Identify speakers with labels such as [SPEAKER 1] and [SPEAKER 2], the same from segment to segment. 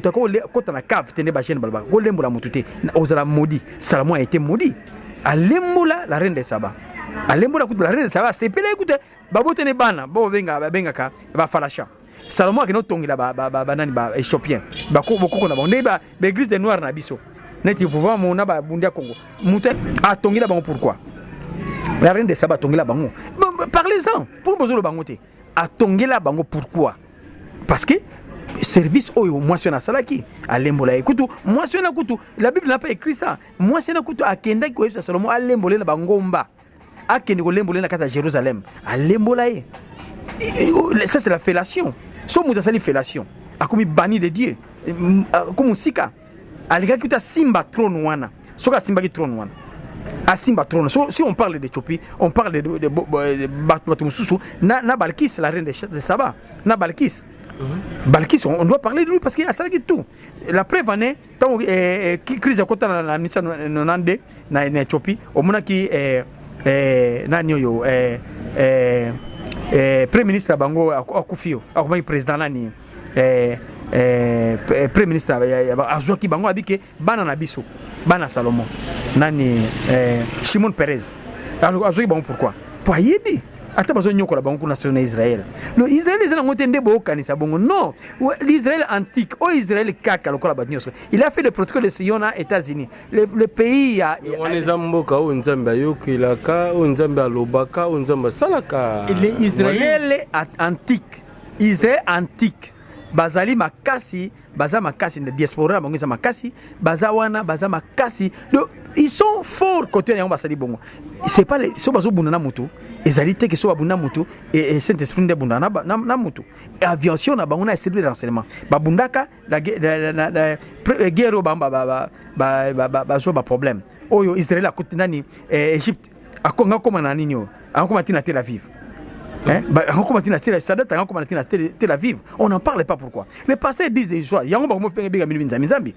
[SPEAKER 1] Akokota na cave te nde bajeune balobaka kolembola motu te, ozala maudit. Salomon a été maudit, alembola la reine de Saba, alembola kutu la reine de Saba asepelaki kutu babotene bana bo babengaka bafalasha. Salomon akende otongela banani ba éthiopien bokoko na bango ndenge baéglise de noir na biso neti vuvamu na babundi ya Congo, moto atongela bango. Pourquoi la reine de Saba atongela bango? Parlez-en. Pour bozoloba bango te, atongela bango pourquoi? Parce que service oyo mwasi wana asalaki, alembola ye kutu. Mwasi wana kutu, la Bible n'a pas écrit ça, mwasi wana kutu akendaki koyebisa Salomo alembola ye na bangomba, akende kolembola ye na kati ya Jérusalem, alembola ye. Ça, c'est la fellation. So moto asali fellation, akomi banni de Dieu, akomi mosika. Alingaki kutu asimba trône wana. Soki asimbaki trône wana, asimba trône. So, si on parle d'Éthiopie, on parle de bato mosusu na Balkis, la reine de Saba, na Balkis. Balkis, on doit parler de lui parce que asalaki tout. La preuve en est, ntango crise ekota na 1992 na Éthiopie, omonaki nani oyo premier ministre ya bango akufi, yo akomaki président nani, premier ministre azwaki bango abike bana na biso, bana Salomon, nani, Shimon Perez azwaki bango. Pourquoi? Po ayebi ata bazonyokola bango kuna so na Israel. Le Israel eza nango te nde boyokanisa bongo. Non, l'Israël antique oyo, Israël kaka lokola bato nyonso, il a fait le protocole de Sion na États-Unis, le pays ya
[SPEAKER 2] Wana eza mboka oyo Nzambe ayokelaka, oyo Nzambe alobaka, oyo Nzambe asalaka.
[SPEAKER 1] Israël antique, Israël antique bazali makasi, baza makasi na diaspora na bango, eza makasi, baza wana, baza makasi. Donc ils sont forts côté yango basali bongo. C'est pas so bazobunda na motu, ezali te ke so babunda na motu e Saint Esprit nde bunda na motu. Aviation na bango na service de renseignement babundaka la guerre oyo bango bazwa baproblème oyo Israel akoti nani, Égypte akonga koma na nini oyo, akoma ntina Tel Aviv. Hein? Akoma ntina Tel Sadat, akoma ntina Tel Aviv. On n'en parle pas. Pourquoi? Les pasteurs disent des histoires. Yango bango fenge benga bino nzambi nzambi.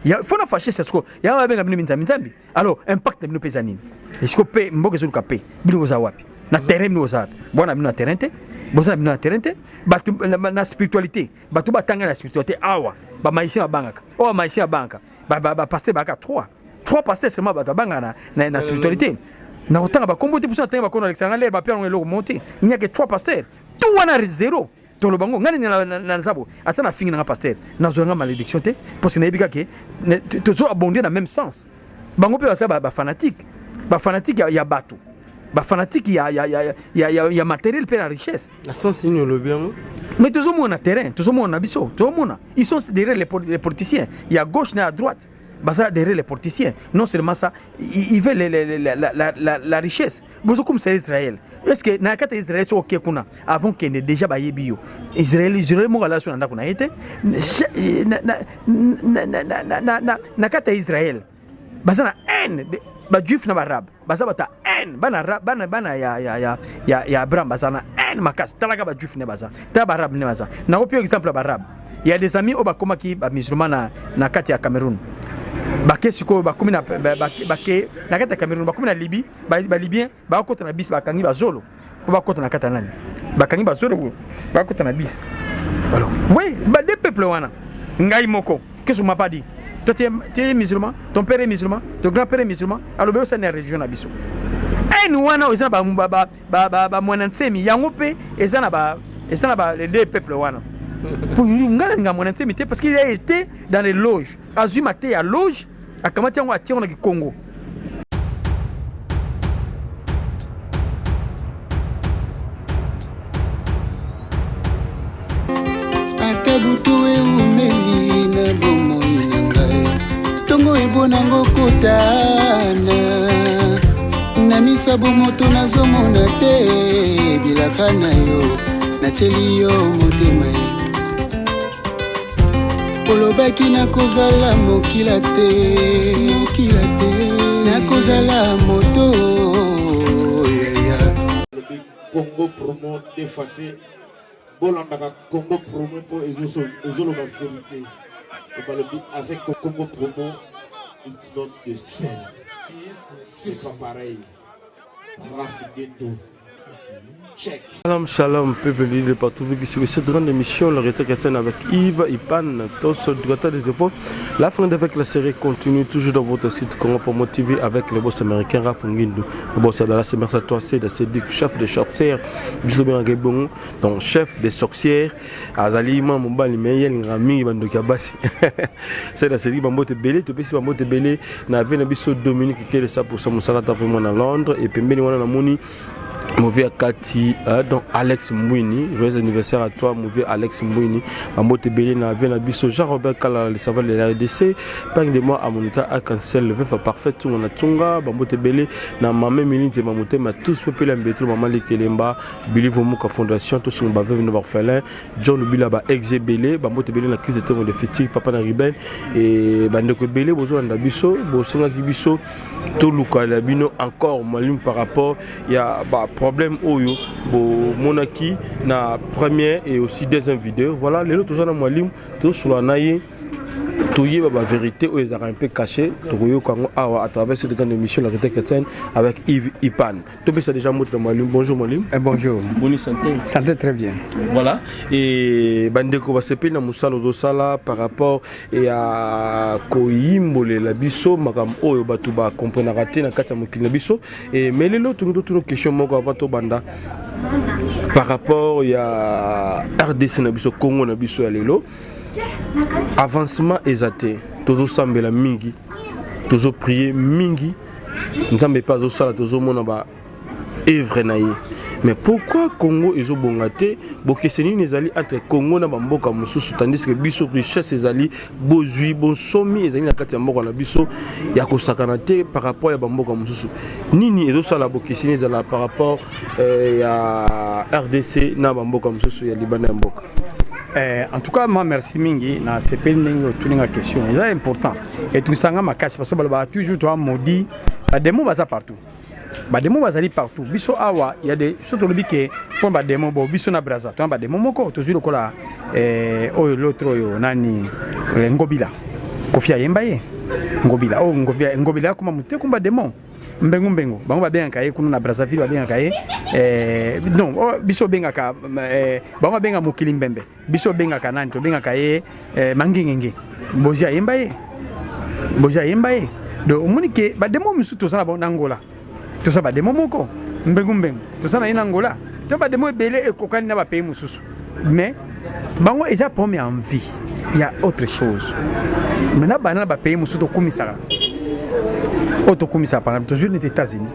[SPEAKER 1] Ya faut na fâcher, c'est ce que yango babenga bino nzambi nzambi. Alors impact na bino mpe eza nini? Esiko mpe mboka ezoluka mpe bino boza wapi na terrain? Bino boza wapi? Bwana bino na terrain te, boza na bino na terrain te. Bato na spiritualité, bato batanga na spiritualité awa, bamaïsien babangaka oyo, bamaïsien babangaka bapasteur bayaka trois pasteurs seulement. Bato babangaka na spiritualité, na kotanga bakombo te, mposo natanga bakombo alekisanga lere bapia yango eloko mo te. Il n'y a que trois pasteurs, tout wana zéro. Toloba ngo ngani na nzabo ata na fingi nanga pasteur, nazwa nga malédiction te, parce que nayebi kake tozo abonder na même sens. Bango mpe baza bafanatique, bafanatique ya bato, bafanatique ya matériel mpe na richesse.
[SPEAKER 2] Na sens nini olobi yango?
[SPEAKER 1] Mais tozomona terrain, tozomona na biso, tozomona ils sont derrière les politiciens ya gauche na ya droite, baza derrière les politiciens. Non seulement ça, ils veulent la richesse. Bozokumisa Israël. Est ce que na kati ya Israël, soki oke kuna, avant kende déjà bayebi yo Israël? Israël moko ala so na ndako na ye te. Na kati ya Israël baza na haine, bajuif na baarabe baza bato ya haine. Bana ya Abraham baza na haine makasi. Talaka bajuif nde baza, tala baarabe nde baza. Nakopi exemple ya baarabe. Ya des amis oyo bakomaki bamusulman na kati ya Cameroun. Bake sikoyo, bakomi na bake na kati ya Cameroun, bakomi na Libye, balibien bakota na bisi, bakangi bazolo mpo bakota na kati ya nani, bakangi bazolo, bakota na bisi. Alors voyez ba deux peuples wana. Ngai moko, qu'est-ce qu'on m'a pas dit? Toi, tu es musulman, ton père est musulman, ton grand-père est musulman. Alobi osali na religion na biso haine wana eza na bamwana nsemi yango mpe eza na les deux peuples wana. Ngai nalinga mwana nsemi te parce qu'il a été dans les loges, azwi mate ya loge, akamati yango, atie yango na kikongo.
[SPEAKER 3] Ata butu eumeli na bomoi na ngai, ntongo ebonango kotana na miso bomoto nazomona te bilaka na yo, natieli yo motema ye. Olobaki nakozala mokila te, mokila te, nakozala moto yaya.
[SPEAKER 4] Alobi Congo Promo defa te, bolandaka Congo Promo mpo ezoloba vérité. Balobi avec Congo Promo, it's not the same, c'est pas pareil. Raf Gendo. Check.
[SPEAKER 2] Shalom, shalom, peuple de partout, vous qui suivez cette grande émission, la réalité chrétienne avec Yves Ipan, tous directeur des infos. La fin avec la série continue toujours dans votre site Congo pour motiver avec le boss américain Raph Ngindu. Le boss Dallas, merci à toi, c'est Cédric, chef des sorcières, donc chef des sorcières, azali mwana mobali mais ye alingaka mingi bandoki ya basi. C'est la série bambote ebele, topesi bambote ebele na ave na biso Dominique Kele 100% mosaka ta vraiment na Londres et pembeni wana namoni Mauvais Kati, euh, donc Alex Mbouini, joyeux anniversaire à toi, mauvais Alex Mbouini, Bambote Belé, na Vena Biso, Jean-Robert Kala, le savant de la RDC, Pang de moi à Monica à Cancel, le veuf parfait, Tunga na Tunga, Bambote Belé, na Mamé Milinte, Mamoute, ma tous peuple Mbetro, Maman Likelemba, Billy Vomuka Fondation, tous son baveu no orphelin, John Lubila ba ex Belé, Bambote Belé na crise de temps de fétique, Papa na Ruben, et Bandeko Belé, Bozo na Biso, Bosenga Kibiso, Toluka la bino encore malume par rapport ya ba problème oyo bomonaki na première et aussi deuxième vidéo. Voilà, lelo toza na mwalimu, tosolola na ye, toyeba ba vérité oyo ezalaka un peu caché, tokoyoka yango awa à travers cette grande émission la vérité chrétienne avec Yves Ipan. Topesa déjà mbote na mwalimu. Bonjour mwalimu.
[SPEAKER 1] Eh, bonjour.
[SPEAKER 2] Boni santé?
[SPEAKER 1] Santé très bien.
[SPEAKER 2] Voilà, et bandeko basepeli na mosala ozosala par rapport ya koyimbolela biso makambo oyo bato bakomprenaka te na kati ya mokili na biso. Et mais lelo tolingi totuna question moko avant tobanda par rapport ya RDC na biso, Congo na biso ya lelo. Avancement eza te, tozosambela mingi, tozoprie mingi, Nzambe mpe azosala, tozomona ba œuvre na ye. Mais pourquoi Congo ezobonga te? Bokeseni nini ezali entre Congo na bamboka mosusu, tandis que biso richesse ezali, bozwi bonsomi ezali na kati ya mboka na biso ya kosakana te par rapport ya bamboka mosusu. Nini ezosala bokeseni ezala par rapport ya RDC na bamboka mosusu ya libanda ya mboka?
[SPEAKER 1] En tout cas, moi, merci mingi na sepeli ndenge otuninga question. Eza important. Etungisanga makasi parce que balobaka toujours toi maudit, ba démons baza partout. Ba démons bazali partout. Biso awa ya de so tolobi ke mpo ba démons bo biso na Brazza, to ba démons moko tozwi lokola oyo l'autre oyo nani Ngobila. Kofi ayemba ye. Ngobila. Oh Ngobila, Ngobila kuma mute kumba démon. Mbengu mbengu bango babengaka ye kuna na Brazzaville babengaka ye non, oh, biso bengaka bango babenga mokili mbembe, biso bengaka nani, tobengaka ye mangengenge. Bozi ayemba ye, bozi ayemba ye. Donc omoni ke ba démon misusu toza na bango na Angola, toza ba démon moko mbengu mbengu toza na ye na Angola, to ba démon ebele ekokani na ba pays mosusu, mais bango eza problème ya envie ya autre chose. Maintenant bana na ba pays mosusu tokumisaka, oyo tokumisaka par exemple tozwi neti États-Unis,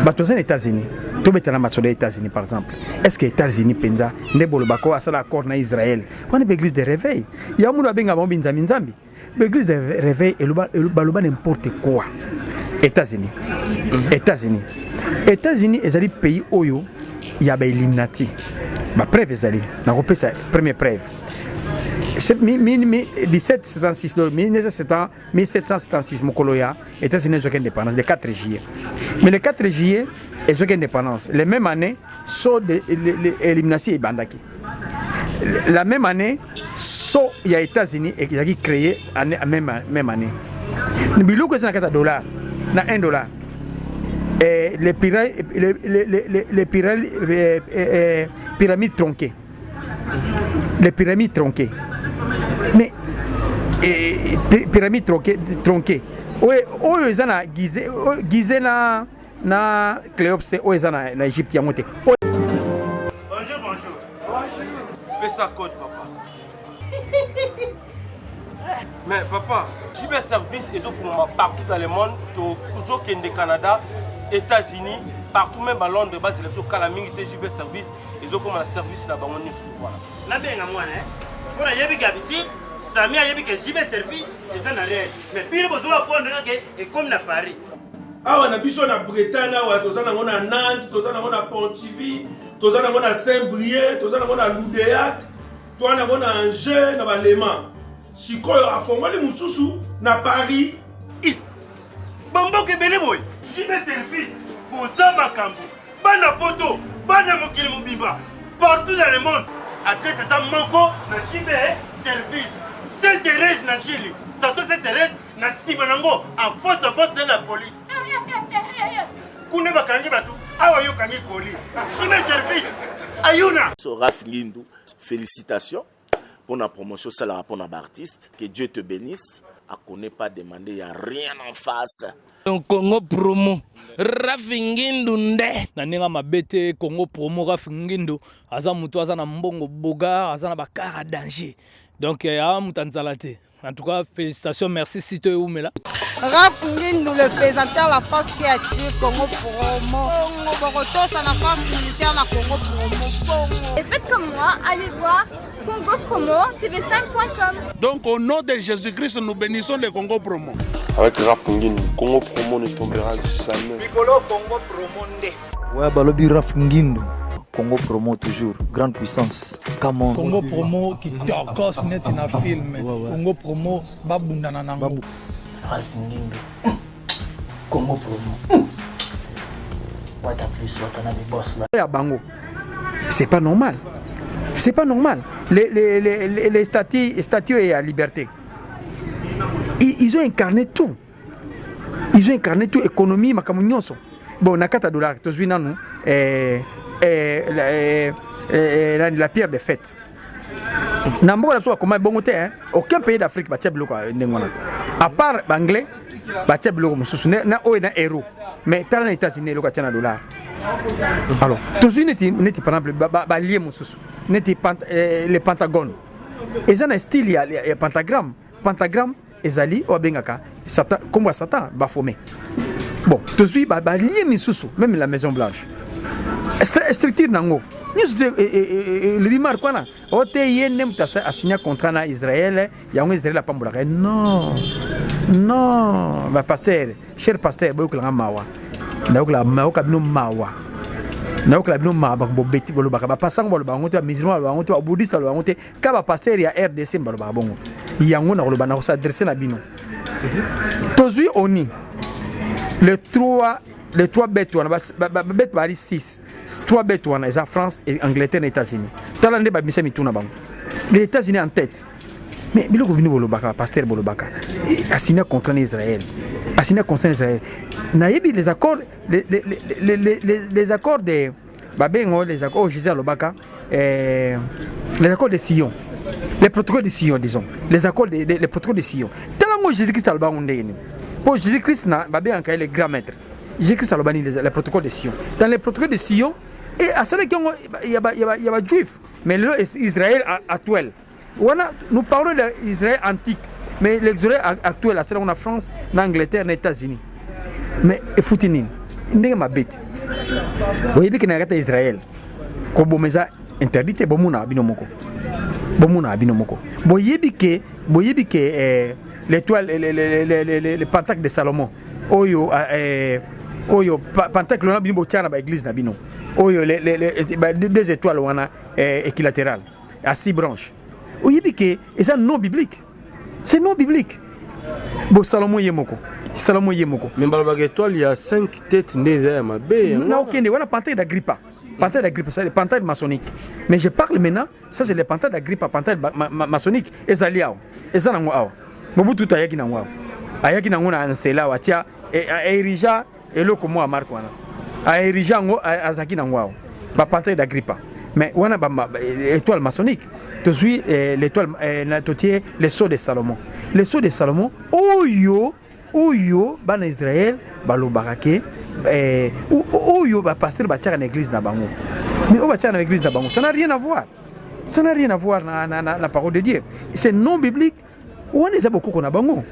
[SPEAKER 1] bato baza na États-Unis, tobetana masolo ya États-Unis par exemple. Est-ce que États-Unis mpenza nde bolobaka oyo asala accord na Israël wana? Baeglise de réveil ya munu babenga bango binzambi nzambi, baeglise de réveil eloba baloba n'importe quoi. États-Unis, États-Unis, États-Unis ezali pays oyo ya bailluminati. Bapreuve ezali, nakopesa première preuve. C'est 1776, donc 1970, 1776, mokolo ya États-Unis ezwaki indépendance le 4 juillet. Mais le 4 juillet ezwaki indépendance, le même année so de élimination ebandaki. La même année so ya États-Unis ezalaki créé, année, même année. Biloko eza na kati ya dollar, na 1 dollar, et les, pyra, les, les, les, les pyra, pyramides tronquées, les pyramides tronquées, mais pyramide tronquée, tronquée oyo oyo eza na Gizeh, Gizeh na Cléops, oyo eza na Égypte, yango te.
[SPEAKER 5] Bonjour, bonjour.
[SPEAKER 2] Pesa code, papa. Mais papa, JB Service ezofungama partout dans le monde, tozokende Canada, États-Unis, partout, même à Londres, bazela biso kala mingi te, JB Service ezokoma na service na bango nyonso wana.
[SPEAKER 5] Nabenga mwana mpo nayebi ke habitude Sami ayebi ke JB Service eza na Rennes, mais bino bozoka prendre kaka ekomi na Paris.
[SPEAKER 6] Awa na biso na Bretagne awa toza nango na Nantes, toza nango na Pontivy, toza nango na Saint-Brieuc, toza nango na Loudéac, toza nango na Angers, na balema. Sikoyo afongoli mosusu na Paris.
[SPEAKER 5] Bamboka ebele boye, JB Service boza makambo. Bana poto, bana mokili mobimba, partout dans le monde, adresse eza moko na JB Service, Saint Thérèse na Njili, station Saint Thérèse, na nsima nango en face, en face de la police. Kuna bakangi bato. Awa yo kangi koli. Sime service. Ayuna.
[SPEAKER 7] So Raf Ngindu, félicitations pour la promotion ça pour la artiste. Que Dieu te bénisse. A connaît pas demander, il y a rien en face.
[SPEAKER 8] Congo promo Raf Ngindu nde
[SPEAKER 9] na ndenge mabe te Congo promo Raf Ngindu aza moto aza na mbongo bogar aza na bakara danger donc eh, awa moto anzala te. En tout cas, félicitations, merci Sito Eumela.
[SPEAKER 10] Raf Ngindu, le présenteur, la force qui attire Congo Promo. Congo Bokotosa, la force militaire, la Congo Promo. Congo.
[SPEAKER 11] Et faites comme moi, allez voir Congo Promo TV5.com.
[SPEAKER 5] Donc au nom de Jésus-Christ, nous bénissons le Congo Promo.
[SPEAKER 2] Avec Raf Ngindu, Congo Promo ne tombera jamais.
[SPEAKER 12] Mikolo Congo Promo nde.
[SPEAKER 13] Ouais, balobi Raf Ngindu. Congo Promo toujours, grande puissance. Come on.
[SPEAKER 14] Congo Promo qui tokos neti na film. Ouais, ouais. Congo Promo babundana nango. Babu.
[SPEAKER 15] Ralph Ngindu. Congo Promo. Wata plus Watanabe boss là.
[SPEAKER 1] Ya bango. C'est pas normal. C'est pas normal. Les, les, les, les, les statues, statues et à liberté. Ils, ils ont incarné tout. Ils ont incarné tout économie makambo nyonso. Bon na kata dollar tozwi nanu eh, eh, la, eh, eh, la, la pierre de fête. Na mboka na biso bakoma bongo te hein. Aucun pays d'Afrique batia biloko ya ndenge wana. À part banglais batia biloko mosusu na oyo na euro. Mais tala na États-Unis eloko atia na dollar. Alors tozwi neti neti par exemple ba, ba, ba lier mosusu neti pant, eh, le Pentagone eza na style ya, ya, ya pentagramme pentagramme ezali oyo abengaka satan nkombo ya satan bafome bon tozwi balie misusu meme la maison blanche structure na yango nyonso te elobi mark wana o te ye nde moto asinya contrat na israel yango israel apambolaka ye non non bapaster cher pasteur boyokelanga mawa nayoka bino mawa nayokela bino mawa bobeti bolobaka bapasango balobaka yango te bamusulman balobaka yango te babouddhiste balobaka yango te ka ba pasteur ya RDC balobaka bongo yango nakoloba na s'adresser na bino tozui oni le 3 les trois bêtes wana ba bêtes bali 6 trois bêtes wana eza France et Angleterre na États-Unis tala nde babimisa mitu na bango les États-Unis en tête mais biloko bino bolobaka pasteur bolobaka asigna contrat na Israël asigna contrat na Israël nayebi les accords les, les, les, les, les, les accords de babengo les accords oyo Jésus alobaka eh, les accords de Sion les protocoles de Sion disons les accords de, de, les protocoles de Sion tala ngo Jésus Christ aloba ngo ndenge nini mpo Jésus Christ na babengaka ye le grand maître Jésus Christ aloba nini les, les protocoles de Sion dans les protocoles de Sion et asalaki yango ya ba, ya ba, ya ba juif mais lelo Israël actuel wana nous parlons de Israël antique mais l'Israël actuel asala na France na Angleterre na États-Unis mais efuti nini ndenge mabe te oyebi ke na kati ya Israël koboma eza interdit te bomona bino moko bomona bino moko boyebi ke boyebi ke eh, l'étoile le, le, le, le, le, le pentacle de Salomon oyo eh, oyo pentacle wana bino botia na ba église na bino oyo les, les, les, deux étoiles wana eh, équilatérale à six branches oyebi ke eza non biblique c'est non biblique bo salomo ye moko salomo ye moko
[SPEAKER 2] mais balobaka étoile ya 5 tête nde eza ya mabe
[SPEAKER 1] na okende wana panthère d'Agrippa panthère d'Agrippa c'est le panthère maçonnique mais je parle maintenant ça c'est le panthère d'Agrippa panthère ma ma maçonnique ezali awa eza nango awa mobutu ayaki nango awa ayaki nango na nsela awa atia erigea eloko mwa marque wana a érigé yango azalaki nango awa ba panthère d'Agrippa mais wana ba, ba étoile maçonnique tozwi eh, l'étoile eh, totie le sceau de Salomon le sceau de Salomon oyo oyo bana Israël balobaka ke eh, oyo ba pasteur batiaka na église na bango mais oyo batiaka na église na bango ça n'a rien à voir ça n'a rien à voir na, na, na, na parole de Dieu c'est non biblique wana eza bokoko na bango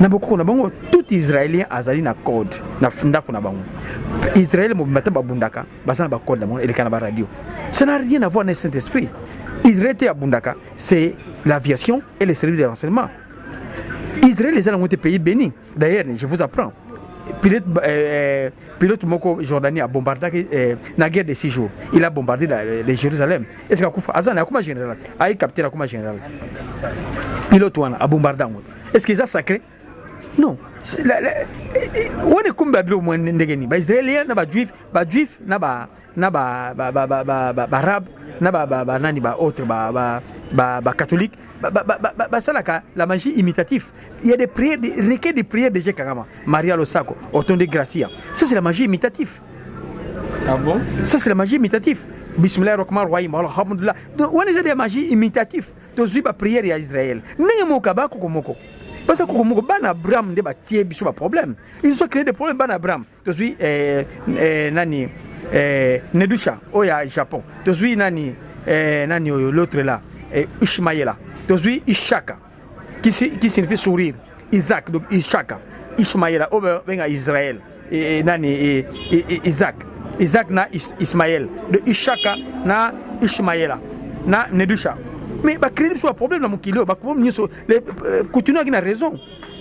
[SPEAKER 1] na bokoko na bango tout israélien azali na code na ndako na bango israel mobimba te babundaka baza na bacode na bango eleka na baradio ça n'a rien à voir na saint esprit israel te abundaka c'est l'aviation et les services de renseignement israel eza nango te pays béni d'ailleurs je vous apprends pilote, euh, pilote moko Jordanie a bombardé euh, na guerre de six jours. Il a bombardé la, le Jérusalem. Est-ce qu'il a azana akoma général? Ayi capitaine akoma général. Pilote wana a bombardé yango. Est-ce que ça sacré? Non. Wana ekombi ba biloko mwa ndenge nini? Ba Israéliens na ba juif, ba juif na ba na ba ba ba ba ba ba arabe na ba ba ba nani ba autres ba ba ba ba catholique ba ba ba ba basalaka la magie imitatif. Il y a des prières, des recueils de prières de Kagama, Maria Losako, Otonde Gracia. Ça c'est la magie imitatif.
[SPEAKER 2] Ah bon?
[SPEAKER 1] Ça, c'est la magie imitative. Bismillah rahman rahim alhamdulillah. Donc wana eza de magie imitative. Tozwi ba prière ya Israël. Ndenge moko ba koko moko. Parce que koko moko bana Abraham nde batie biso ba problème. Ils ont créé des problèmes bana Abraham. Tozwi eh, eh, nani eh, Nedusha oyo ya Japon. Tozwi nani eh, nani oyo l'autre là eh, Ishmaela. Tozwi Ishaka qui, qui signifie sourire. Isaac donc Ishaka. Ishmaela oyo benga Israël. E, e, nani e, e, e, Isaac. Isaac na Is, Ismaël. De Ishaka na Ishmaela na Nedusha. Mais ba créer biso ba problème na mokili oyo ba problème nyonso coutumier aki na raison.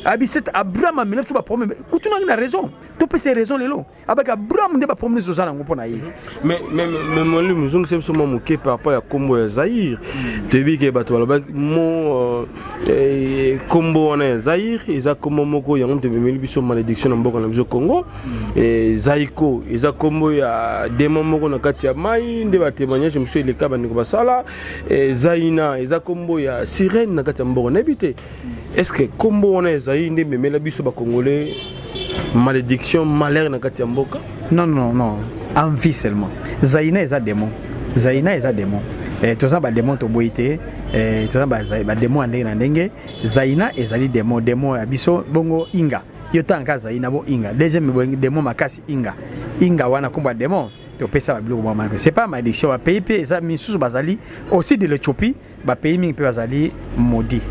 [SPEAKER 1] Abi c'est Abraham amela biso ba problème. Coutumier aki na raison. Topesa raison lelo. Abaki Abraham nde ba problème nyonso oza nango mpo na ye.
[SPEAKER 2] Mais mais mais molimo ozongisa biso mwa moke par rapport ya nkombo ya Zaïre. Toyebi ke bato balobaki mo nkombo wana ya Zaïre eza nkombo moko yango moto ememeli biso malédiction na mboka na biso Congo. Zaiko eza nkombo ya démon moko na kati ya mai nde ba témoignage mosusu eleka bandeko basala. Zaina eza nkombo ya sirène na kati ya mboka nayebi te. Est-ce que nkombo wana ya Zaïre nde ememela biso ba Congolais malédiction malheur na kati ya mboka?
[SPEAKER 1] Non, non, non. Envie seulement. Zaina eza démon. Zaina eza démon. Eh, toza ba démon toboyi te. Eh, toza ba, ba démon ya ndenge na ndenge. Zaina ezali démon, démon ya biso bongo inga. Yo tanga Zaina bo inga. Deuxième démon makasi inga. Inga wana kombo ya démon topesa ba biloko mwa c'est pas malédiction ba pays pe eza misusu bazali aussi de l'Éthiopie ba pays mingi pe bazali maudit.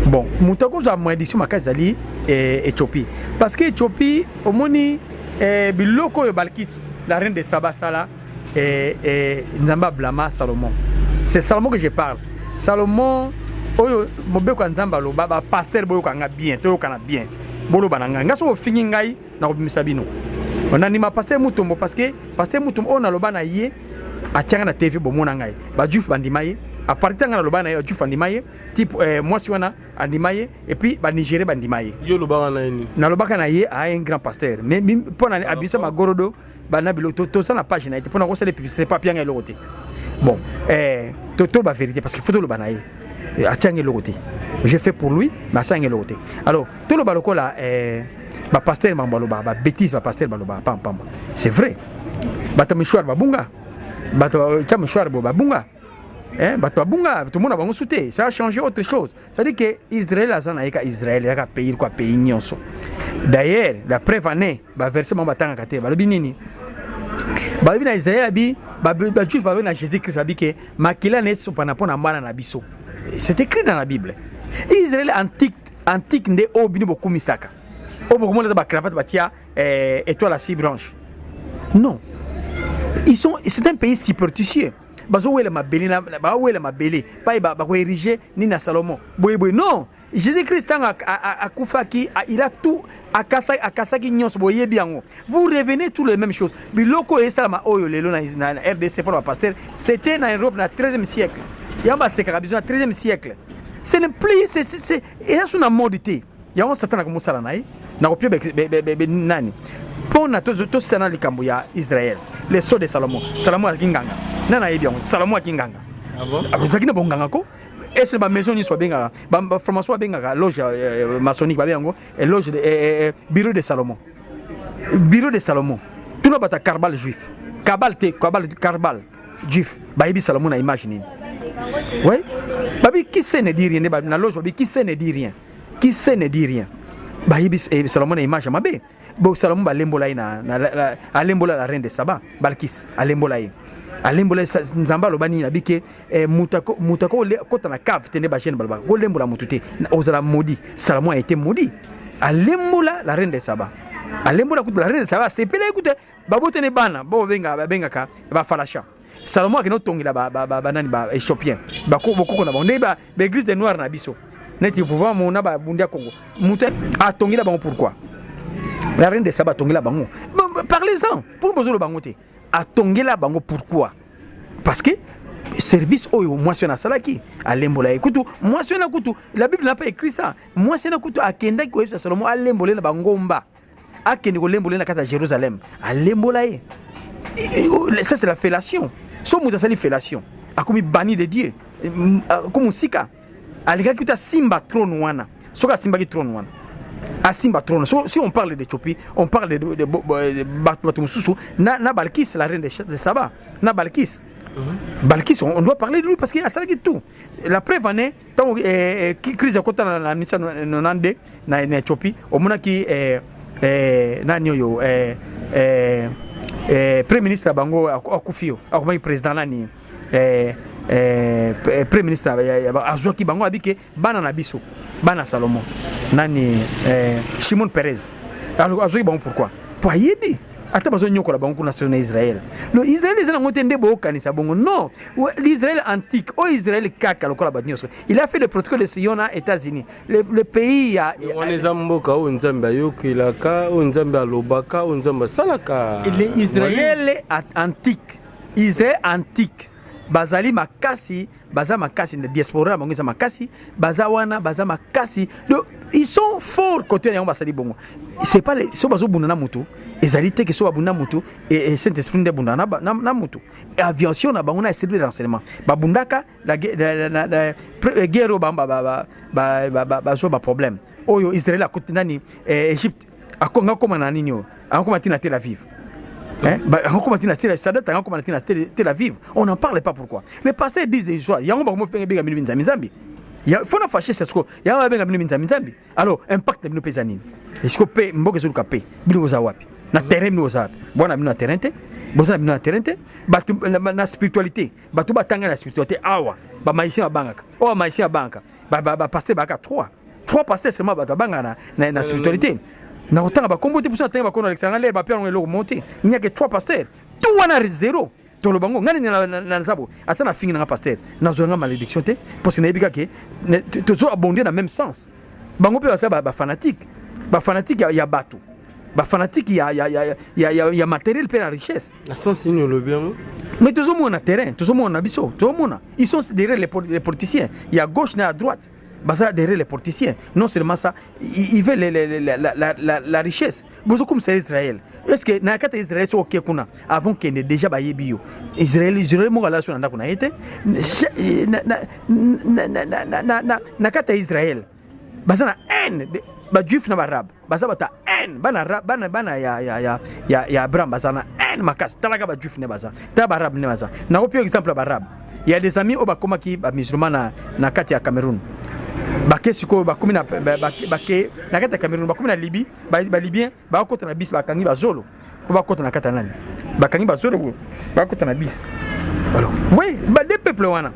[SPEAKER 1] Bon, moto akozwa malédiction makasi ezali eh, Éthiopie parce que Éthiopie omoni eh, biloko oyo Balkis la reine de Saba sala eh, eh, Nzambe ablama Salomon. C'est Salomon que je parle. Salomon oyo mobeko ya Nzambe aloba ba pasteur boyoka nga bien, toyokana bien. Boloba na ngai. Nga soki ofingi ngai nakobimisa bino. Nandima pasteur Mutombo parce que pasteur Mutombo oyo naloba na ye atianga na TV bomona ngai. Ba juif bandima ye. A partir nga naloba na ye ba juif bandima ye, type eh, mwasi wana andima ye et puis ba Nigérien bandima ye.
[SPEAKER 2] Yo lobaka na ye nini?
[SPEAKER 1] Nalobaka na ye a un grand pasteur. Mais pona abimisa magorodo bana biloko toza na page na ye te pona kosala publicité pa pianga eloko te. Bon, eh to to ba vérité parce que faut toloba na ye. Atianga eloko te. Je fais pour lui, mais atianga eloko te. Alors, toloba lokola eh ba pasteur mambo baloba ba bêtise ba pasteur baloba pam pam. C'est vrai. Bato mouchoir babunga. Bato tia mouchoir bo babunga. Eh, bato babunga tout le monde a bango souté. Ça a changé autre chose. C'est-à-dire que Israël aza na yeka Israël yaka pays quoi pays nyonso. D'ailleurs, la preuve en est, ba verset bango batangaka te. Balobi nini? Balobi na Israël abi ba ba juif balobi na Jésus-Christ abi ke makila na esopana pona bana na biso. C'est écrit dans la Bible. Israël antique antique nde oyo bino bokumisaka. Oyo bokomona eza ba cravate batia eh, étoile à six branches. Non. Ils sont c'est un pays superstitieux. Bazowela mabele na bawela mabele pai ba bako ériger ni na Salomon. Boye boye non. Jésus-Christ tango akufaki il a tout akasa akasaki nyonso boyebi yango. Vous revenez tous les mêmes choses. Biloko esalama oyo lelo na, na, na RDC pour ba pasteur, c'était na Europe na 13e siècle. Yango basekaka biso na 13e siècle. Ce n'est plus c'est c'est eza sous na mode te. Yango Satan akomosala na ye na kopia be, nani mpona tosala likambo ya Israël. Le sceau de Salomon. Salomon azalaki nganga. Nani ayebi yango? Salomon azalaki nganga.
[SPEAKER 2] Ah bon?
[SPEAKER 1] Azalaki na bonganga ko. Est-ce ba maison nyonso babengaka ba formation babengaka loge euh, maçonnique babenga yango loge de, euh, bureau de Salomon. Bureau de Salomon. Tuna bata Karbal juif. Kabal te, Kabal Karbal juif. Bayebi Salomon na image nini? Oui. Babi qui sait ne dit rien na loge babi qui sait ne dit rien. Qui sait ne dit rien. Bayebi eh, Salomon na image ya mabe. Bo Salomon balembola ye na, na, na alembola la reine de Saba, Balkis, alembola ye. Alembola ye Nzambe aloba nini abike eh, moto ako kota na cave te nde ba jeune balobaka kolembola moto te ozala maudit. Salomon a été maudit. Alembola la reine de Saba. Alembola kutu la reine de Saba asepela ye kutu babotene bana bo babengaka babengaka ba falasha. Salomon akende otongela ba ba ba nani ba éthiopien bokoko na bango nde ba église de noir na biso neti vuvamu na babundi ya Congo moto atongela bango pourquoi la reine de Saba atongela bango parlez-en pour bozolo bango te atongela bango pourquoi parce que service oyo mwasi wana asalaki alembola ye kutu mwasi wana kutu la Bible n'a pas écrit ça mwasi wana kutu akendaki koyebisa Salomon alembola ye na bangomba akende kolembola ye na kati ya Jérusalem alembola ye ça c'est la fellation so moto asali fellation akomi banni de Dieu akomi mosika alingaki kutu asimba trône wana soki asimbaki trône wana Asimba trône. So, si on parle d'Éthiopie, on parle de bato mosusu na Balkis, la reine de Saba, na Balkis. Balkis, on doit parler de lui parce qu'il asalaki tout. La preuve en est, ntango crise ekota na 1992 na Éthiopie, omonaki nani oyo, premier ministre ya bango akufi, yo akomaki président nani, premier ministre azwaki bango, abi ke bana na biso, bana Salomon, nani, Shimon Perez, azwaki bango. Pourquoi? Po ayebi ata bazonyokola bango kuna so na Israel. Le Israel eza nango te nde boyokanisa bongo. Non, l'Israël antique oyo, Israël kaka lokola bato nyonso, il a fait le protocole de Sion na États-Unis, le pays ya
[SPEAKER 2] Wana eza mboka oyo Nzambe ayokelaka, oyo Nzambe alobaka, oyo Nzambe asalaka.
[SPEAKER 1] L'Israël antique, Israël antique, bazali makasi, baza makasi na diaspora na bango, eza makasi, baza wana, baza makasi. Donc ils sont forts côté yango, basali bongo. C'est pas so bazobunda na mutu, ezali te ke so babunda mutu e Saint Esprit nde bunda na mutu. Aviation na bango na service de renseignement babundaka la guerre oyo bango bazwa baproblème oyo Israel akoti nani, Égypte akonga koma na nini oyo, akoma ntina Tel Aviv. Hein? Sadat Tel Aviv. On n'en parle pas, pourquoi? Les pasteurs disent des histoires. Yango ba mo benga bino nzambi nzambi. Ya faut na fâcher, c'est ce que yango ba benga bino nzambi nzambi. Alors impact bino pesa nini? Est-ce que pe mboka ezoluka pe bino boza wapi? Na terrain bino boza wapi? Bona bino na terrain te? Boza bino na terrain te? Bato na spiritualité, bato batanga na spiritualité awa, ba magicien babangaka. Oyo ba magicien babangaka. Ba pasteur baka 3. 3 pasteurs seulement bato babangaka na spiritualité. Na kotanga bakombo te, mposo natanga bakombo alekisanga lere bapia yango eloko mo te. Il n'y a que trois pasteurs, tout wana zéro. Toloba ngo ngani na nzabo, ata na fingi nanga pasteur, nazwa nga malédiction te, parce que nayebi kaka tozo abonder na même sens. Bango mpe baza bafanatique, bafanatique ya bato, bafanatique ya matériel mpe na richesse.
[SPEAKER 2] Na sens nini olobi yango?
[SPEAKER 1] Mais tozomona terrain, tozomona na biso, tozomona ils sont derrière les politiciens ya gauche na ya droite, baza derrière les politiciens. Non seulement ça, ils veulent la richesse. Bozokumisa Israël, est ce que na kati ya Israël, soki oke kuna avant kende déjà bayebi yo? Israël, Israël moko alala so na ndako na ye te. Na kati ya Israël baza na haine, bajuif na baarabe baza bato ya haine. Bana, bana, bana ya Abraham baza na haine makasi. Talaka bajuif nde baza, tala baarabe nde baza. Nakopi exemple ya baarabe, ya des amis oyo bakomaki bamusulman na kati ya Cameroun. Bake sikoyo, bakomi na bake na kati ya Cameroun, bakomi na Libye, balibyen bakota na bisi, bakangi bazolo mpo bakota na kati ya nani, bakangi bazolo boye, bakota na bisi. Alors voyez ba deux peuples wana.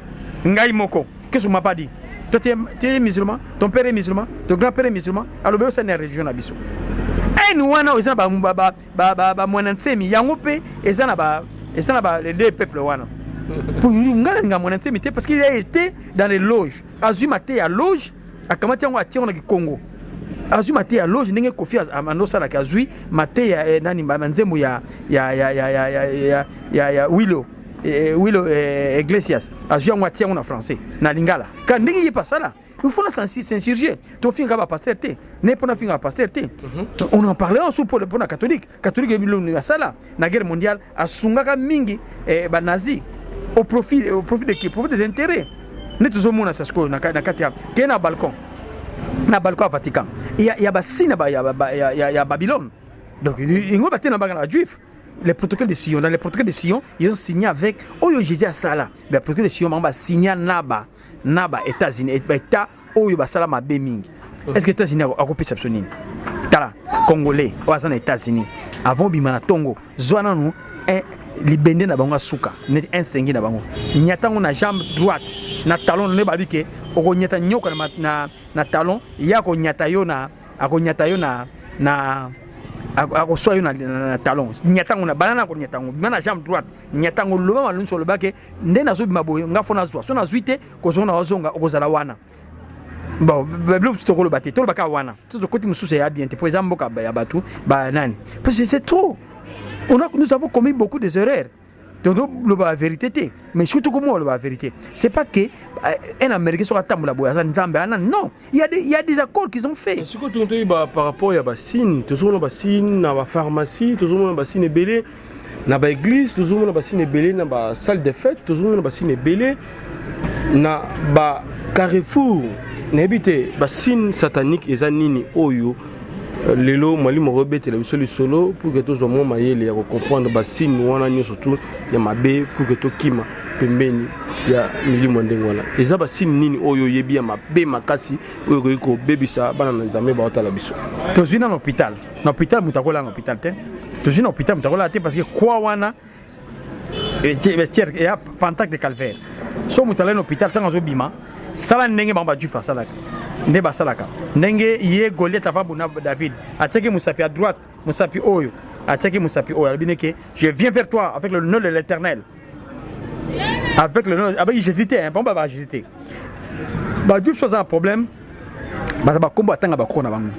[SPEAKER 1] Ngai moko, qu'est-ce qu'on m'a pas dit? Toi, tu es musulman, ton père est musulman, ton grand-père est musulman. Alobi osali na religion na biso haine wana eza na bamwana nsemi yango mpe eza na les deux peuples wana. Ngai nalinga mwana nsemi te parce qu'il a été dans les loges, azwi mate ya loge, akamati yango, atie yango na kikongo. Azwi mate ya loge ndenge Kofi andosalaka, azwi mate ya nani, banzembo ya Wilo, Wilo Iglesias, azwi yango, atie yango na français, na lingala, ka ndenge ye pasala. Il faut na s'insurger. Tofinga bapasteur te, ne mpona finga bapasteur te. On en parlait ensuite mpona catholique. Catholique ebi asala na guerre mondiale, asungaka mingi banazi au profit de qui? Profit des intérêts. Nde tozomona sa sikoyo na kati ya ke na balcon, na balcon ya Vatican ya basine ya Babylone. Donc ingo bate na banga na bajuif. Les protocoles de Sion, dans les protocoles de Sion, ils ont signé avec oyo Jésus asala. Les protocoles de Sion, bango basigna na ba États-Unis, baétat oyo basala mabe mingi. Est ce que États-Unis akopesa biso nini? Tala, Congolais oyo aza na États-Unis, avant obima na ntongo, zwa nanu libende na bango asuka neti insengi na bango, nyata yango na jambe droite, na talon. Nde babi ke okonyata nyoka na talon, ye akonyata yo na akonyata yo na akoswa yo na talon. Nyata yango na banana, akonyata yango, bima na jambe droite, nyata yango, loba malonisi, olobake nde nazobima boye, nga fo nazwa so nazwi te, kozonga na ozonga, okozala wana. Bon, biloko mosusu tokoloba te, tolobaka wana to tokoti mosusu eya bien te, mpo eza mboka ya bato banani, parce que c'est trop. On a, nous avons commis beaucoup des erreurs. Donc loba la vérité te, mais surtout comment oloba la vérité, c'est pas que un Américain soki atambola boye aza nzambe ana. Non, il y a des accords qu'ils ont fait.
[SPEAKER 2] Sikoyo toyeba par rapport ya basigne. Tozomona basigne na bapharmacie, tozomona basigne ebele na baéglise, tozomona basigne ebele na basalle de fête, tozomona basigne ebele na bacarrefour. Nayebi te basigne satanique eza nini oyo. Lelo mwalimu akobetela biso lisolo pour que tozwa mwa mayele ya kocomprendre basigne wana nyonso tu ya mabe pour que tokima pembeni ya milimo ya ndenge wana. Eza basigne nini oyo oyebi ya mabe makasi oyo ekoki kobebisa bana na Nzambe baotala biso?
[SPEAKER 1] Tozwi na hôpital, na hôpital moto akolala na hôpital te. Tozwi na hôpital moto akolala te parce que kwa wana ya pentacle de calvaire. So moto alali na hôpital ntango azobima, sala ndenge bango bajuif basalaka, nde basalaka ndenge ye Goliath avant buna David atiaki mosapi à droite, mosapi oyo atiaki mosapi oyo, alobi neke je viens vers toi avec le nom de l'Éternel, avec le nom, avec Jésus te, hein, bango ba Jésus te. Bajuif so aza na problème, baza bakombo atanga bakoko na bango,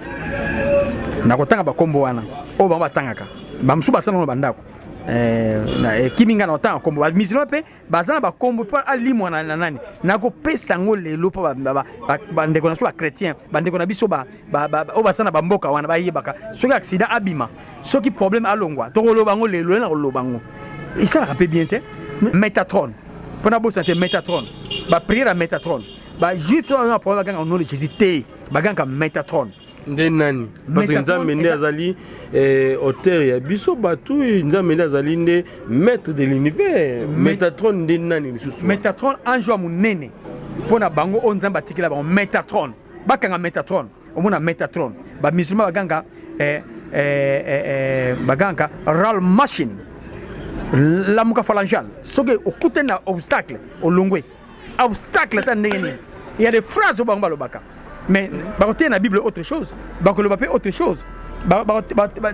[SPEAKER 1] na kotanga bakombo wana oyo bango batangaka, bamosusu basala na bandako ekimi ngai na kotanga kombo. Bamusulman mpe baza na bakombo mpo alimwa na nani. Nakopesa yango lelo mpo bandeko na biso bachrétien, bandeko na biso oyo baza na bamboka wana bayebaka, soki accident abima, soki problème alongwa, tokoloba yango lelo. Ye na koloba yango esalaka mpe bien te. Métatron, mpo na bosana te, Métatron, baprière ya Métatron. Bajuif so na problème, baganga au nom de Jésus te, bagangaka Métatron.
[SPEAKER 2] Nde nani? Parce que Nzambe nde azali eh, auteur ya biso bato, Nzambe nde azali nde maître de l'univers. Métatron nde nani lisusu?
[SPEAKER 1] Métatron, ange ya monene mpo na bango oyo Nzambe atikela bango. Métatron, bakanga Métatron, omona Métatron. Bamusulman baganga eh, eh, eh, eh, baganga ral machine, lamuka phalangeal. Soki okutani na obstacle, olongwe obstacle ata ndenge nini. Il y a des phrases oyo bango balobaka, mais bakoteya na Bible autre chose, bakoloba mpe autre chose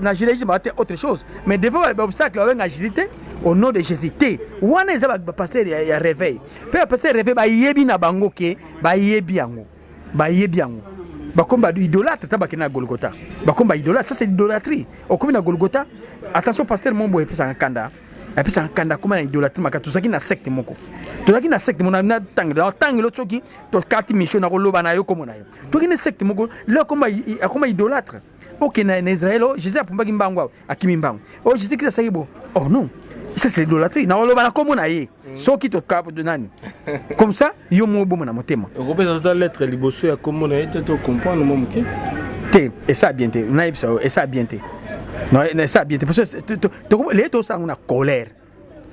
[SPEAKER 1] na judaïsme, bakoteya autre chose, mais devant baobstacle babenga Jésus te, au nom de Jésus te. Wana eza bapasteur ya réveil. Mpe bapasteur réveil bayebi na bango ke bayebi yango, bayebi yango, bakomi ba idolâtre. Ta bakende na Golgotha, bakomi ba idolâtre. Ça, c'est l'idolâtrie. Okomi na Golgotha, attention. Pasteur mombo epesaka kanda, apesaka kanda, akoma na idolâtrie makasi. Tozalaki na secte moko, tozalaki na secte moko na tangelo. Soki tokati mission, na koloba na yo kombo na yo. Toki na secte moko, lelo akoma idolâtre. Okende na Israel, oh, Jésus apumbaki mbangu awa, akimi mbangu, oh, Jésus Christ asaki bo. Oh non, ça, c'est l'idolâtrie. Na koloba na kombo na ye, soki toka nani comme ça, yo moko boma na motema.
[SPEAKER 2] Okopesa ata lettre liboso ya kombo na ye te, to comprendre mwa moke?
[SPEAKER 1] Te, esa bien te. Nayebisa yo, esa bien te, esa bien te, parce que leye tosala yango na colère,